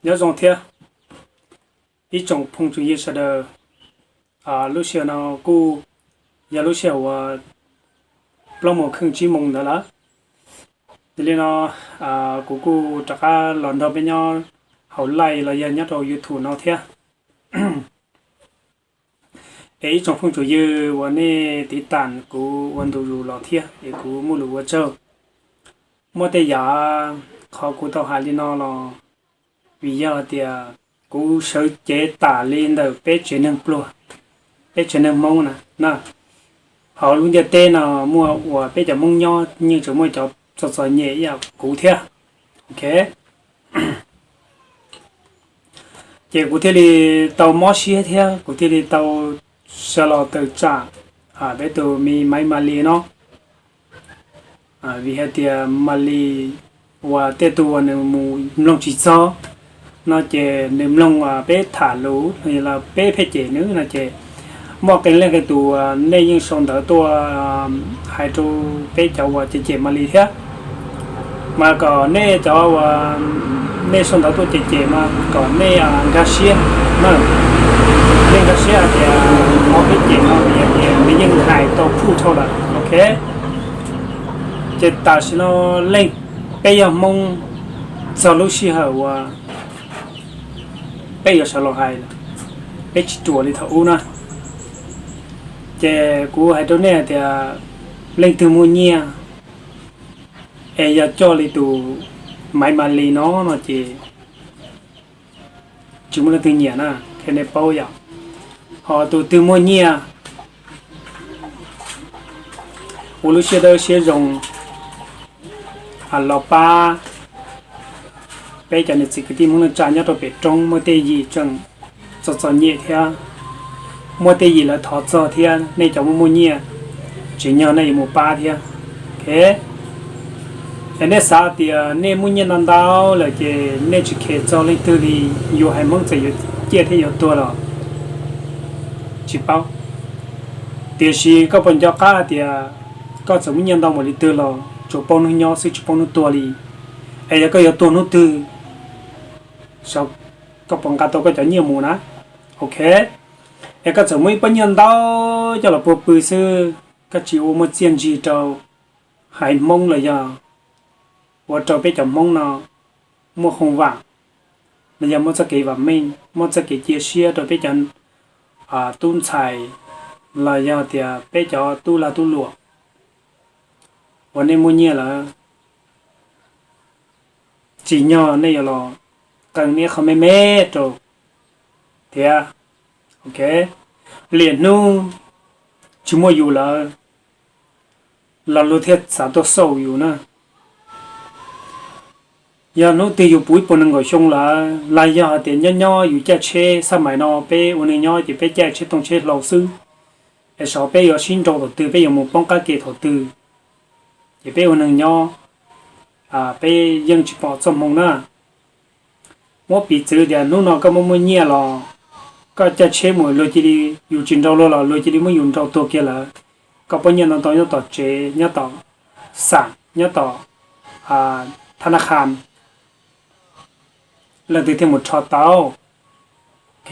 Nyob zoo thiab ib tsoom phooj tsoom ywg sawv daws. Lub sij hawm no kuj yog lub sij hawm uas plaub moos kheej tsib moos ntawd lawm. Yog li no kuv kuj rov qab los nrog peb nyob hauv live los yog nyob rau YouTube no thiab. Es ib tsoom phooj tsoom ywg uas nej tiv tam kuv ua ntu zus los thiab es kuv muaj lus ua tsaug. Muaj tej yam qhov kuv tau hais li no los vim yog tias kuv sawv cev tas li ntawm peb tsev neeg pluag, peb tsev neeg Hmoob na. Hauv lub ntiaj teb no muaj uas peb cov Hmoob nyob yeej tseem muaj cov txom txom nyem ib yam kuv thiab. Ok, ces kuv thiaj li tau mob siab thiab kuv thiaj li tau sawv los tawm tsam peb tus me Maiv Malis no. Vim hais tias Malis uas tej tug uas nws mus mloog tsis txog no ces nws mloog peb tham lus los peb pheej cem nws no ces muaj qee leej qee tus nej yeej sau ntawv tuaj hais rau peb cov uas cem cem Malis thiab. Mas kom nej cov uas nej sau ntawv tuaj cem cem mas kom nej nkag siab na. Nej nkag siab hais tias qhov peb cem no vim hais tias nws yeej hais tau proof dhau lawm, ok. Ces tam sim no leej peb yog Hmoob txog lub sij hawm uas peb yuav sawv los hais lawm, peb tsis ruam li thaum ub na. Ces kuv hais rau nej hais tias leej twg muaj nyiaj es yog coj li tus Maiv Malis no no ces tsis muaj leej twg nyiam na, qhia nej paub yom. Ho tus twg muaj nyiaj ua lub siab dawb siab zoo los pab peb cov niam txiv kwv tij Hmoob neej tsa nyob rau pem roob muaj tej yim tseem txom txom nyem thiab, muaj tej yim lawv thov txog thiab nej cov muaj muaj nyiaj tsim nyog nej yuav mus pab thiab. Ok, es nej xav tias nej muaj nyiaj ntau ntau lawm ces nej tsis khes txog leej twg li, yus haiv Hmoob txawm yuav ciaj thiab yuav tuag los tsis paub. Tiam sis koj puas nco qab hais tias koj txawm muaj nyiaj ntau npaum li twg los tsuas paub hnub nyob xwb tsis paub hnub tuag li. Es yog koj yuav tuag hnub twg, koj puas nqa tau koj cov nyiaj mus na? Ok, es koj txawm muaj ib pob nyiaj ntau coj los puag pw xwb, koj tsis ua muaj txiaj ntsig rau haiv Hmoob los yog ua rau peb cov Hmoob no muaj hoo vam, los yog muaj txoj kev vam meej, muaj txoj kev cia siab rau peb cov tub ntxhais los yog tias peb cov tub lag tub luam uas nej muaj nyiaj lawm, tsim nyog nej yuav los qee nej qhov me me rau thiab. Ok, liam hnub tsis muaj yus lawm los luag thiaj xav tuaj xauj yus na. Yog hnub twg yus puv ib puas nees nkaum xyoo lawm los yog hais tias nyob nyob yus caij tsheb, xab mais no peb ua neeg nyob ces peb caij tsheb tooj tsheb hlau xwb, es xyov peb yuav sib nrau thaum twg, peb yuav mus poob qab ke thaum twg, ces peb ua neeg nyob peb yeej tsis pom txoj hmoo na. Muab piv txwv tias hnub no koj muaj muaj nyiaj los koj caij tsheb mus luag cia li, yus tsis nrau luag los luag cia li muab yus nrau tuag kiag lawm, koj pob nyiaj ntau ntau nyob tom tsev, nyob tom xam, nyob tom tha na kham, leej twg thiaj mus rho tau? Ok,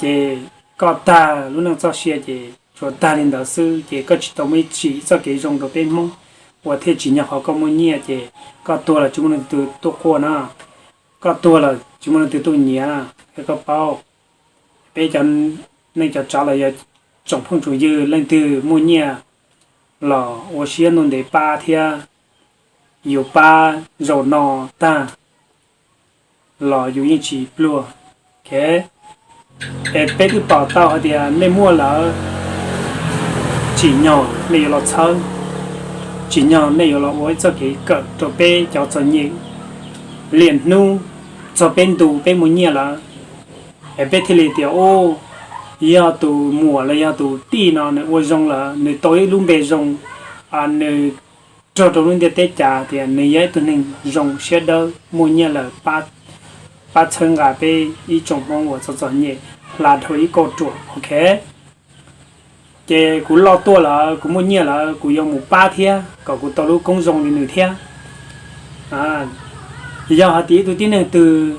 ces koj tag lub neej txoj sia ces tsuas tag li ntawd xwb, ces koj tsis tau muaj ib tsim txoj kev zoo rau peb Hmoob, uas thiaj tsim nyog qhov koj muaj nyiaj ces koj tuag los tsis muaj leej twg tuaj quaj na, koj tuag los tsis muaj leej twg tuaj nyiav na, es koj paub. Peb cov neej cov tsav los yog tsoom phooj tsoom ywg leej twg muaj nyiaj los ua siab ntuj ntev pab thiab, yus pab zaum no tag los yus yeej tsis pluag. Ok, es peb twb pom tau hais tias nej muaj lawm, tsim nyog nej yuav los txhawb, tsim nyog nej yuav los ua ib txoj kev kawm rau peb cov txom nyem, liam hnub txog peb ntu peb muaj nyiaj lawm, es peb thiaj li tias, u, yog tus muam los yog tus tij no nws ua zoo lawm, nws tau ib lub npe zoo, nws raug rau lub ntiaj teb cas tias nws yog ib tug neeg zoo siab dawb muaj nyiaj lawm, pab txhawb nqa peb ib tsoom Hmoob uas txom txom nyem hla dhau ib kauj ruam. Ok, ces kuv loj tuaj lawm, kuv muaj nyiaj lawm, kuv yuav mus pab thiab kom kuv tau lub koob zoo li nws thiab. Yog hais tias ib tug tib neeg twg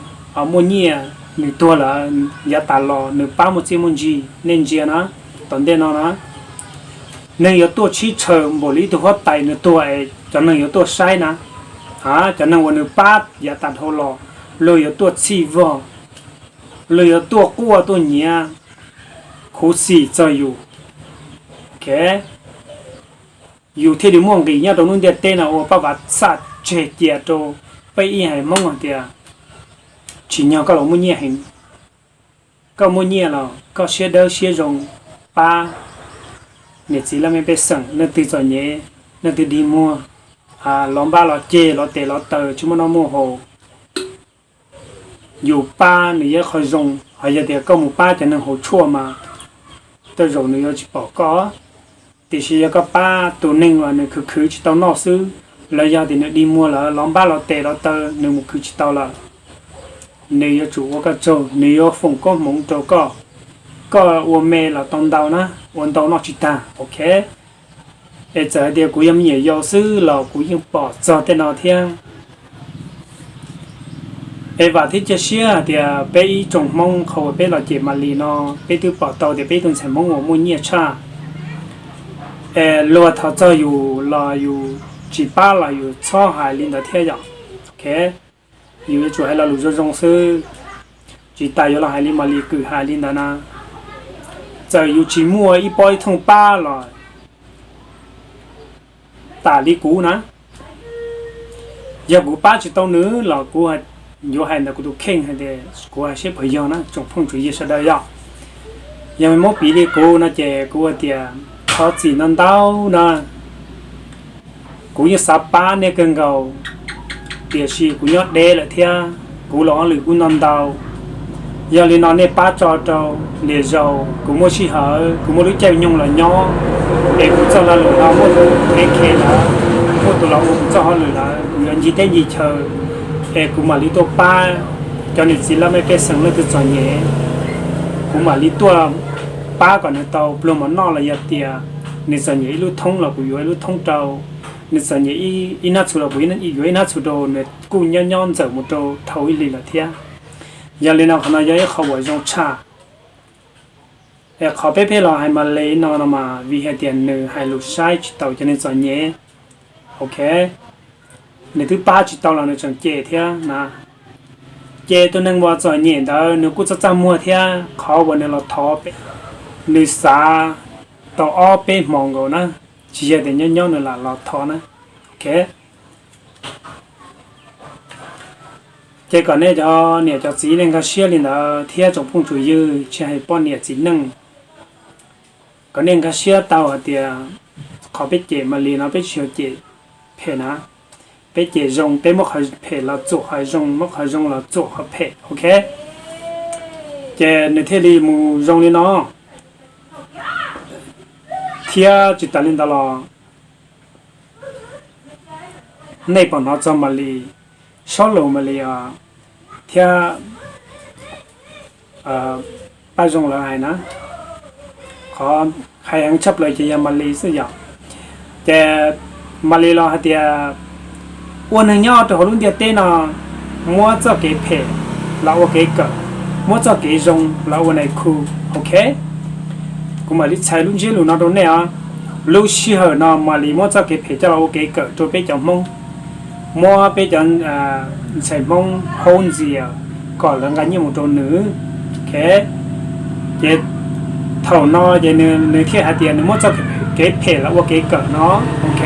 muaj nyiaj, nws tuag lawm, yav tas los nws pab muaj txiaj muaj ntsig, nej ntsia na, tom ntej no na, neeg yuav tuaj tshib tshaws npaum li ib tug huab tais nws tuag es cov neeg yuav tuaj saib na. Cov neeg uas nws pab yav tas dhau los, luag yuav tuaj txhij vog, luag yuav tuaj quaj tuaj nyiav, khuv xim txog yus, yus thiaj li muaj nqis nyob rau lub ntiaj teb no ua pab vav xaj tseg cia rau peb ib haiv Hmoob hais tias tsim nyog koj los muaj nyiaj heev. Koj muaj nyiaj los koj siab dawb siab zoo pab niam txiv laj mej pej xeem, leej twg txom nyem, leej twg dig muag, los npab los ceg los tes los taw tsis muaj noj muaj haus. Yus pab nws yog ib qho zoo, ho yog tias koj mus pab cov neeg haus tshuaj mas tej zaum nws yuav tsis pom koj. Tiam sis yog koj pab tus neeg uas nws khwv khwv tsis tau noj xwb, los yog tias nws dig muag lawm los npab los tes los taw nws mus khwv tsis tau lawm, nws yuav tsum ua koj tsaug, nws yuav foom koob hmoov rau koj. Koj ua me los tau ntau na, ua ntau noj tsis tag, ok. Es txawm hais tias kuv yog me nyuam yaus xwb los kuv yeej pom txog tej no thiab. Es vam thiab cia siab hais tias peb ib tsoom Hmoob qhov uas peb los cem Malis no, peb twb pom tau tias peb ib tug ntxhais Hmoob uas muaj nyiaj tshaj. Es luag thov txog yus los yus tsis pab los yus txhob hais li ntawd thiab yom. Ok, yus yuav tsum hais lo lus zoo zoo xwb, tsis tas yuav los hais li Malis Kwm hais li ntawd na. Txawm yus tsis muaj ib pob ib thooj pab los tas li kuv na, yog kuv pab tsis tau nws los kuv yuav hais ntawm kuv tus kheej hais tias kuv hais seb puas yog na tsoom phooj tsoom ywg sawv daws yom. Yog muab piv li kuv no ces kuv hais tias thov txim ntau ntau na. Kuv yeej xav pab nej kawg nkaus, tiam sis kuv nyob deb lawm thiab kuv los ob lwm kuj ntau ntau. Yog li no nej pab tso rau, niam zaus kuv muaj sij hawm kuv muaj lub caij nyoog los nyob, es kuv txoj lag luam no muaj tus khe khe lawm, muaj tus los ua kuv txoj hauj lwm lawm, kuv yuav ncig teb ncig chaw, es kuv mam li tuaj pab cov niam txiv laj mej pej xeem leej twg txom nyem. Kuv mam li tuaj pab kom nws tau pluag mov noj los yog tias nws txom nyem ib lub thoob los kuv yuav ib lub thoob rau, nws txom nyem ib hnab txhuv los kuv yuav ib hnab txhuv rau, nws kuj nyob nyob ntxawm mus rau dhau ib hlis lawm thiab. Yog li no qhov no yog ib qho uas zoo tshaj. Es qhov peb pheej los hais Malis no no mas vim hais tias nws hais lus saib tsis taus cov neeg txom nyem. Ok, nws twb pab tsis tau los nws tseem cem thiab na. Ces tus neeg uas txom nyem ntawd nws kuj txaj txaj muag thiab, qhov uas nws los thov, nws xav tau ob peb hmo nkaus na, tsis yog tias nyob nyob nws lam los thov na. Ok, ces kom nej cov niam cov txiv nej nkag siab li ntawd thiab tsoom phooj tsoom ywg tsis hais poj niam txiv neej, kom nej nkag siab tau hais tias qhov peb cem Malis no peb tsis yog cem phem na, peb cem zoo, peb muab qhov phem los txuam qhov zoo, muab qhov zoo los txuam qhov phem, ok. Ces nws thiaj li mus zoo li no. Thiab tsis tas li ntawd los nej pom hnov txog Malis, Saub Lus Malis thiab Paj Zoo lawv hais na, qhov hais heev tshaj plaws ces yog Malis xwb yom. Ces Malis los hais tias ua neeg nyob rau hauv lub ntiaj teb no, muab txoj kev phem los ua kev kawm, muab txoj kev zoo los ua nais khu, ok. Kuv mam li txhais lub ntsiab lus no rau nej os. Lub sij hawm no Malis muab txoj kev phem coj los ua kev kawm rau peb cov Hmoob, muab peb cov ntxhais Hmoob haub ntxias kom lawv nqa nyiaj mus rau nws, ok. Ces thaum no ces nws thiaj hais tias nws muab txoj kev phem los ua kev kawm no, ok.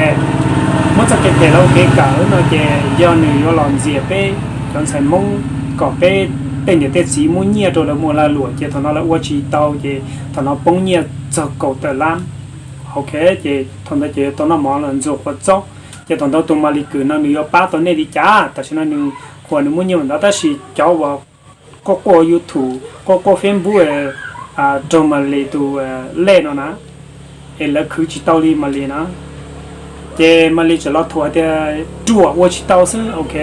Muab txoj kev phem los ua kev kawm no ces yog nws yuav los ntxias peb cov ntxhais Hmoob kom peb tej niam tej txiv muab nyiaj rau lawv mus lag luam ces thaum no lawv ua tsis tau ces thaum no poob nyiaj txog kaum tawm lab, ok. Ces thaum ntawd ces yuav tau noj mov los ntxuag quav txob. Ces thaum ntawd tus Malis Kwm no nws yuav pab tau nej li cas? Tam sim no nws qhuas nws muaj nyiaj ntawd tab sis cov uas quaj quaj YouTube, quaj quaj Facebook raug Malis tus lej no na, es lawv khwv tsis tau li Malis na. Ces Malis txawm los thuam tias ruam ua tsis tau xwb, ok.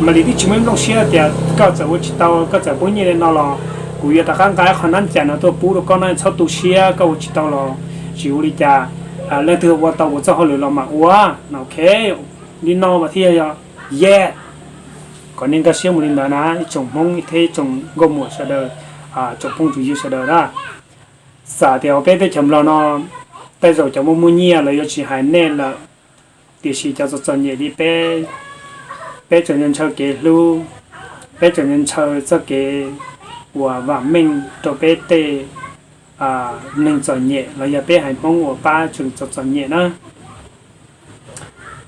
Malis twb tsis muaj ib nplooj siab tias koj txawm ua tsis tau, koj txawm poob nyiaj li no los kuv yuav rov qab nqa ib qho nab cai no tuaj pub rau koj na, txhob tu siab, koj ua tsis tau los tsis ua li cas, leej twg ua tau kuv txoj hauj lwm los mam ua, ok. Li no mas thiaj yog, yes. Kom nej nkag siab mus li ntawd na ib tsoom Hmoob thiab ib tsoom nkauj muam sawv daws, tsoom phooj tsoom ywg sawv daws na. Xam tias hauv peb teb chaws Nplog no, tej zaum cov muaj muaj nyiaj lawv yuav tsis hais nej lawm, tiam sis cov txom txom nyem li peb, peb tseem ntshaw kev hlub, peb tseem ntshaw txoj kev uas vam meej rau peb tej neeg txom nyem los yog peb haiv Hmoob uas pab tseem txom txom nyem na.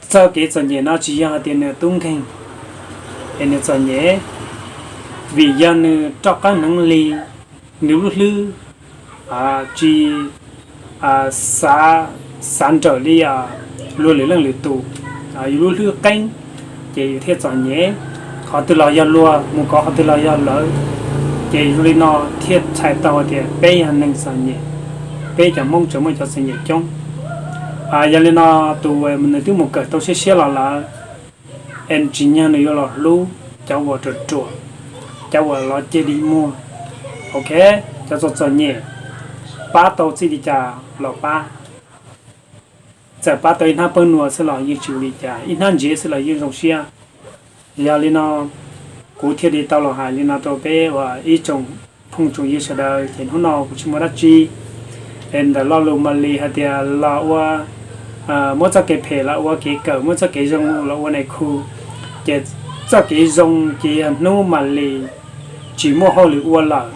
Txoj kev txom nyem no tsis yog hais tias nws tub nkeeg es nws txom nyem, vim yog nws roj qab hneev lig, nws lub hlwb tsis xav nrawm li luag lwm leej lwm tus, yus lub hlwb qeeb, ces yus thiaj txom nyem. Qhov twg los yog luag mus kov qhov twg los yog lawv, ces zoo li no thiaj txhais tau tias peb yog neeg txom nyem, peb cov Hmoob tseem muaj cov txom nyem coob. Yog li no, tus nws twb mus kawm tau siab siab los lawm, es tsim nyog nws yuav los hlub cov uas ruam ruam, cov uas los ceg dig muag. Ok, cov txom txom nyem pab tau txij li cas los pab, txawm pab tau ib hnab peeb nua xwb los yeej tsis ua li cas, ib hnab ntsiav xwb los yeej zoo siab. Yog li no, kuv thiaj li tau los hais li no rau peb uas ib tsoom phooj tsoom ywg sawv daws, ces hnub no kuv tsis muaj dab tsi es ntawm lo lus Malis hais tias los ua, muab txoj kev phem los ua kev kawm, muab txoj kev zoo los ua nais khu. Ces txoj kev zoo ces yog hnub Malis tsis muaj hauj lwm ua lawm,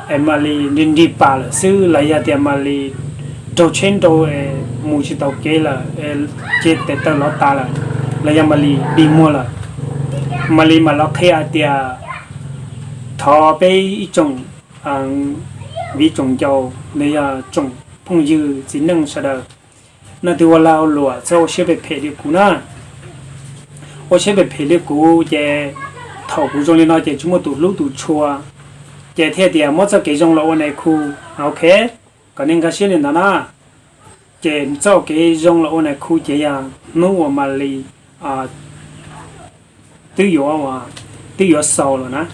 es Malis nrig nrig pas lawm xwb los yog tias Malis raug tsheb nrau, mus tsis taus kev lawm, ceg tes taw lov tas lawm, los yog Malis dig muag lawm, Malis mam los qhia hais tias thov peb ib tsoom viv tsoom ncaus los yog tsoom phooj ywg txiv neej sawv daws, nej twb ua lag ua luam txhob ua siab phem phem li kuv na. Ua siab phem phem li kuv ces thaum kuv zoo li no ces tsis muaj tus hlub tus tshua, ces thiaj tias muab txoj kev zoo los ua nais khu. Ok, kom nej nkag siab li ntawd na. Ces txoj kev zoo los ua nais khu ces yog hnub uas Malis twb yuav, twb yuav xaus lawm na.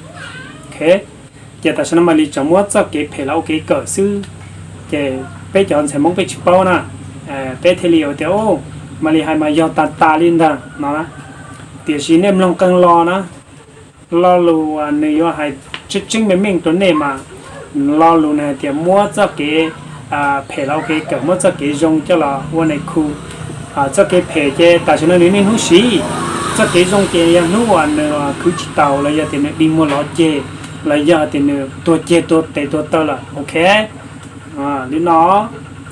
Ces tam sim no Malis tseem muab txoj kev phem los ua kev kawm xwb, ces peb cov ntxhais Hmoob peb tsis paub na, peb thiaj li tias Malis hais mas yog tas tas li ntag no. Tiam sis nej mloog qee lo na, lo lus nws yuav hais tseeb tseeb meej meej rau nej mas, lo lus nws hais tias muab txoj kev phem los ua kev kawm, muab txoj kev zoo coj los ua nais khu. Txoj kev phem ces tam sim no nws niaj hnub siv, txoj kev zoo ces yog hnub uas nws khwv tsis taus los yog tias nws dig muag lov ceg, los yog tias nws tuag ceg tuag tes tuag taw lawm. Ok, li no,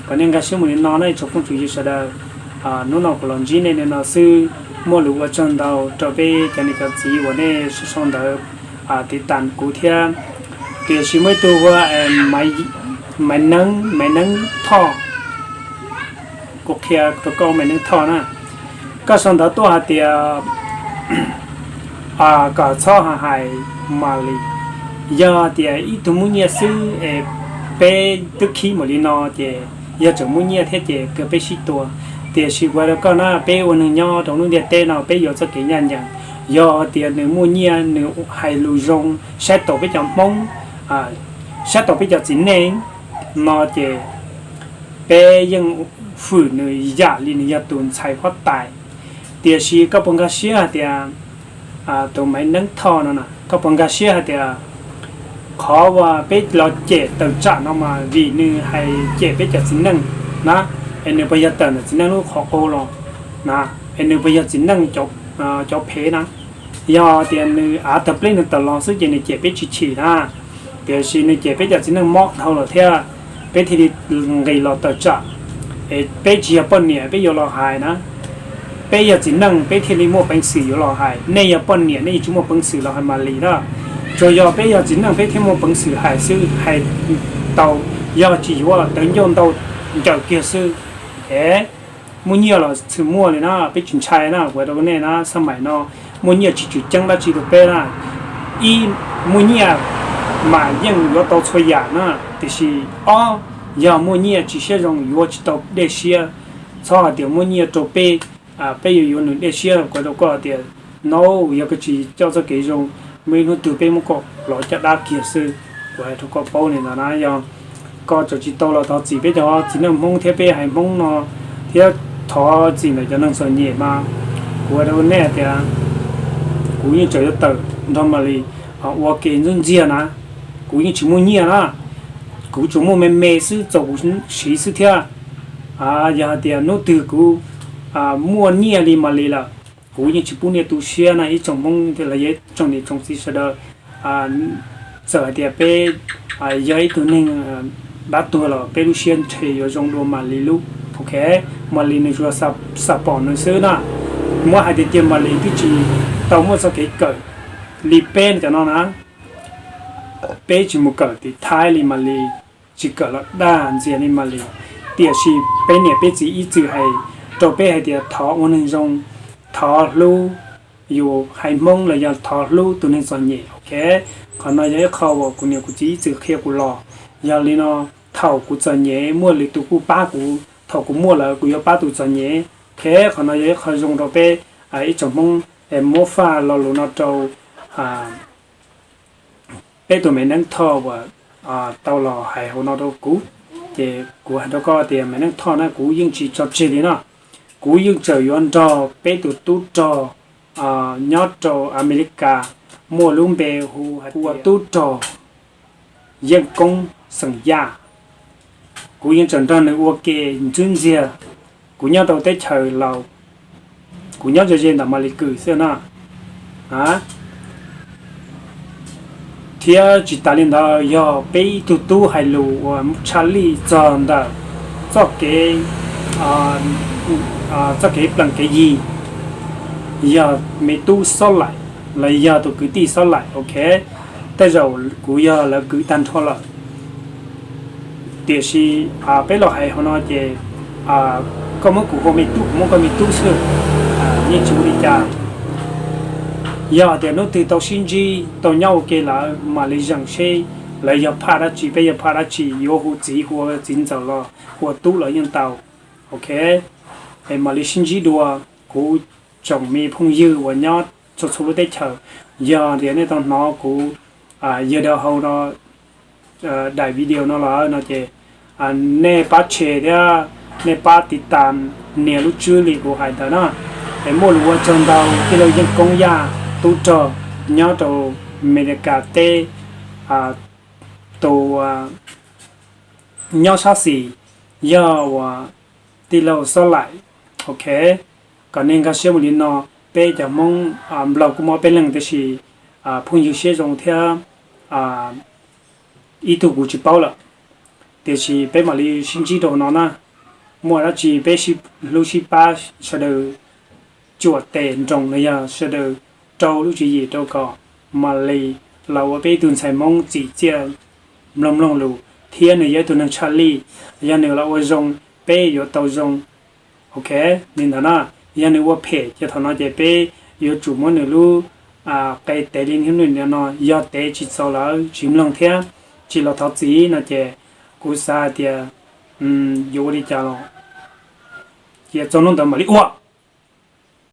kom nej nkag siab mus li no na ib tsoom phooj tsoom ywg sawv daws. Hnub no kuv los ntsib nej li no xwb, muaj lus ua tsaug ntau rau peb cov niam cov txiv uas nej sau sau ntawv tiv tas kuv thiab. Tiam sis muaj ib tug hu ua Maiv Neeb, Maiv Neeb Thoj, kuv qhia rau koj Maiv Neeb Thoj na, koj sau ntawv tuaj hais tias kom txhob hais Malis, yog tias ib tug muaj nyiaj xwb es peb twb khib npaum li no ces yog tseem muaj nyiaj thiab ces kawg peb sib tua. Tiam sis kuv hais rau koj na, peb ua neeg nyob rau lub ntiaj teb no peb yuav txoj kev ncaj ncees. Yog tias nws muaj nyiaj, nws hais lus zoo, saib taus peb cov Hmoob, saib taus peb cov txiv neej no ces peb yeej hwm nws yam li nws yog tus ntxhais huab tais. Tiam sis koj puas nkag siab hais tias tus Maiv Neeb Thoj no, koj puas nkag siab hais tias qhov uas peb los cem tawm tsam no mas vim nws hais cem peb cov txiv neej na, es nws puas yog tawm ntawm txiv neej lub qhov qub los na, es nws puas yog txiv neej cov phem na? Yog tias nws av tawg pleb nws tawm los xwb ces nws cem peb tsis chim na, tiam sis nws cem peb cov txiv neej mob dhau lawm thiab, peb thiaj li nqis los tawm tsam. Es peb tsis yog poj niam peb yuav los hais na, peb yog txiv neej peb thiaj li muaj peev xwm yuav los hais. Nej yog poj niam nej yeej tsis muaj peev xwm los hais Malis na. Tsuas yog peb yog txiv neej peb thiaj muaj peev xwm hais xwb, hais tau, yog tsis yuav tawv ncauj ntau ncaws kiag xwb. Es muaj nyiaj los txhwm muaj li na, peb tsis ntshai na, kuv hais rau nej na, xab maim no muaj nyiaj tsis tshwm ceeb dab tsi rau peb na. Ib, muaj nyiaj mas yeej yuav tau txhua yam na, tiam sis ob, yog muaj nyiaj tsis siab zoo yuav tsis tau dej siab. Txhob hais tias muaj nyiaj rau peb, peb yuav yuav nws dej siab. Kuv hais rau koj tias no, yog koj tsis coj txoj kev zoo, muaj ib hnub twg peb muab koj lov caj dab kiag xwb. Kuv hais rau koj paub li ntawd na, yog koj tseem tsis tau los thov txim peb cov txiv neej Hmoob thiab peb haiv Hmoob no, thiab thov txim ntawm cov neeg txom nyem mas, kuv hais rau nej hais tias kuv Kuv yeej tseem yuav tawm nrog Malis ua ke ntxub ntxiag na. Kuv yeej tsis muaj nyiaj na, kuv tsuas muaj me me xwb txaus kuv siv xwb thiab. Yog hais tias hnub twg kuv muaj nyiaj li Malis lawm, kuv yeej tsis pub nej tu siab na ib tsoom Hmoob los yog ib tsoom niam tsoom txiv sawv daws. Txawm hais tias peb yog ib tug neeg dab tuag los peb lub siab ntshe yuav zoo dua Malis lub. Ok, Malis nws tsuas xam pom nws xwb na. Muab hais tias tiag Malis twb tsis tau muaj txoj kev kawm li peb cov no na. Peb tsis mus kawm tim Thaib li Malis, tsis kawm los dag ntxias li Malis, tiam sis peb niam peb txiv ib txwm hais rau peb hais tias thov ua neeg zoo, thov hlub yus haiv Hmoob los yog thov hlub tus neeg txom nyem. Ok, qhov no yog ib qho uas kuv niam kuv txiv ib txwm qhia kuv los. Yog li no, thaum kuv txom nyem muaj lwm tus kuj pab kuv, thaum kuv muaj lawm kuv yuav pab tus txom nyem. Ok, qhov no yog ib qho zoo rau peb ib tsoom Hmoob es muab faj lo lus no rau peb tus Me Neeb Thoj uas tau los hais hauv no rau kuv. Ces kuv hais rau koj tias Me Neeb Thoj na, kuv yeej tsis tso tseg li no. Kuv yeej tseem yuav nrog peb tus tub rog nyob rau Amelikas muaj lub npe hu ua tub rog Yeej Koob xeem Yaj. Kuv yeej tseem nrog nws ua ke ntxub ntxiag. Kuv nyob rau teb chaws Laus, kuv nyob ze ze ntawm Malis Kws xwb na. Thiab tsis tas li ntawd, yog peb ib tug tub hais lus uas tshaj lij txog ntawm txoj kev, txoj kev plees kev yi, yog me tub Xob Laim los yog tus kwv tij Xob Laim. Ok, tej zaum kuv yog lawv kwv tag nrho lawm. Tiam sis peb los hais hauv no ces koj muab kuv hu me tub, kuv muab koj me tub xwb, yeej tsis ua li cas. Yog tias hnub twg tau sib ntsib tau nyob ua ke lawm mam li zeem seb lawv yog phaj dab tsi peb yog phaj dab tsi, yuav hu txiv hu ua txiv ntxawm los hu ua tub los yeej tau. Ok, es mam li sib ntsib dua kuv tsoom me phooj ywg uas nyob txhua txhua lub teb chaws. Yog tias nej tau hnov kuv yawg dau hau no daim video no lawm no ces nej pab share thiab nej pab tiv tas nias lub tswb li kuv hais ntawd na. Es muaj lus ua tsaug ntau tij laug Yeej Koob Yaj, tub rog nyob rau Amelikas teb, tus nyob sab xis yog uas tij laug Xob Laim. Ok, kom nej nkag siab mus li no. Peb cov Hmoob Nplog kuj muaj peb leeg tiam sis phooj ywg siab zoo thiab ib tug kuv tsis paub lawm. Tiam sis peb mam li sib ntsib rau no na. Muaj dab tsi peb sib hlub sib pab, sawv daws cuam tes nroos los yog sawv daws rau lub tswv yim rau kom Malis los ua peb ib tug ntxhais Hmoob txim txiaj mloog mloog lus thiab nws yog ib tug neeg tshaj lij. Yog nws los ua zoo, peb yuav tau zoo. Ok, li ntawd na, yog nws ua phem ces thaum no ces peb yuav tsum muab nws lub qe tev li hnub no, yog tev tsis txaus lawm tsis mloog thiab tsis los thov txim no ces kuv xav hais tias yuav ua li cas los cia txog hnub ntawd mam li ua.